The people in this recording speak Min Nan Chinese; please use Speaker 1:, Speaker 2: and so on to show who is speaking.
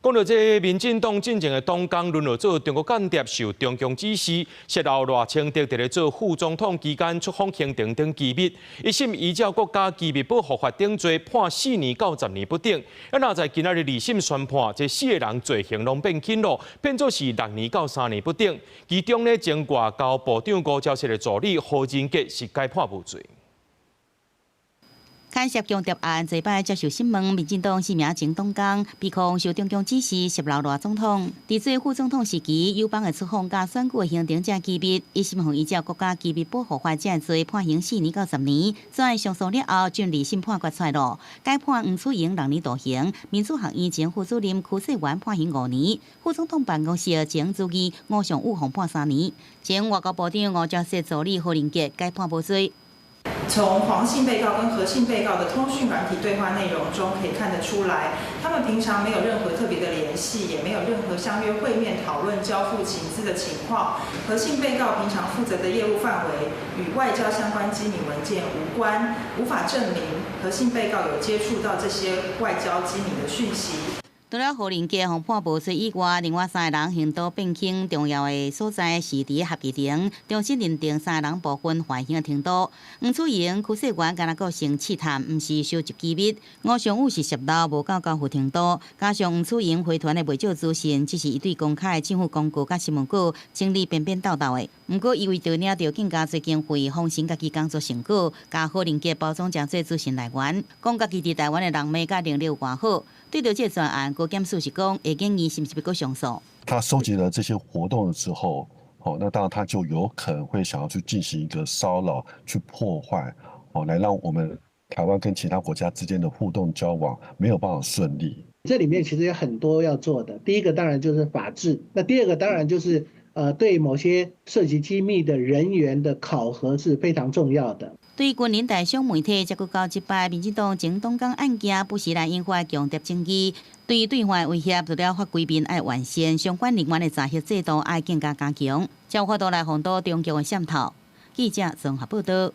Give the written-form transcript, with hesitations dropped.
Speaker 1: 講到這民進黨進前的黨工淪落做中國間諜，受中共指示，洩露賴清德佇咧做副總統期間出訪行程等機密，一審依照國家機密保護法等罪判4年到10年不等。啊，若在今仔日二審宣判，這四個人罪行攏變輕咯，變做是6年到3年不等。其中呢，前外交部長吳釗燮的助理何仁傑是改判無罪。
Speaker 2: 牽涉共諜案，這擺接受審問，民進黨四名前黨工被控受中共指示洩露賴總統，佇做副總統時期友邦的出訪佮選舉的行程遮機密，一審予依照國家機密保護法這罪判刑4年到10年，轉上訴了後進二審判決出來咯，改判黃楚盈6年徒刑，民主學院前副主任許世元判刑5年，副總統辦公室前主任吳尚武予判3年，前外交部長吳釗燮助理何仁傑改判無罪。
Speaker 3: 從黃姓被告跟何姓被告的通訊軟體對話內容中可以看得出來，他們平常沒有任何特別的聯繫，也沒有任何相約會面討論交付情資的情況。何姓被告平常負責的業務範圍與外交相關機密文件無關，無法證明何姓被告有接觸到這些外交機密的訊息。
Speaker 2: 除了何仁傑予判無罪以外，另外三個人行動變更重要的所在是佇合議庭，重新認定三個人部分犯行的程度。黃楚盈、許世元敢若閣成試探，毋是收集機密。吳尚武是洩露無夠交付程度，加上黃楚盈回傳的袂少資訊，只是伊對公開政府公告佮新聞稿整理邊邊斗斗的。毋過伊為著領著更加濟經費，封神家己工作成果，共何仁傑包裝成做資訊來源，講家己佇台灣的人脈佮能力有偌好。對著這個專案，高檢署是講會建議是毋是欲閣上訴。
Speaker 4: 他收集了這些活動了之後，哦，那當然他就有可能會想要去進行一個騷擾、去破壞，哦，來讓我們台灣跟其他國家之間的互動交往沒有辦法順利。
Speaker 5: 這裡面其實有很多要做的，第一個當然就是法治，那第二個當然就是對某些涉及機密的人員的考核是非常重要的。
Speaker 2: 對軍人帶上媒體，這閣到這擺民進黨前黨工案件，不時來引發共諜爭議。對對岸威脅，除了法規面愛完善，相關人員的查核制度愛更加加強，才有法度來防堵中共的滲透。記者綜合報道。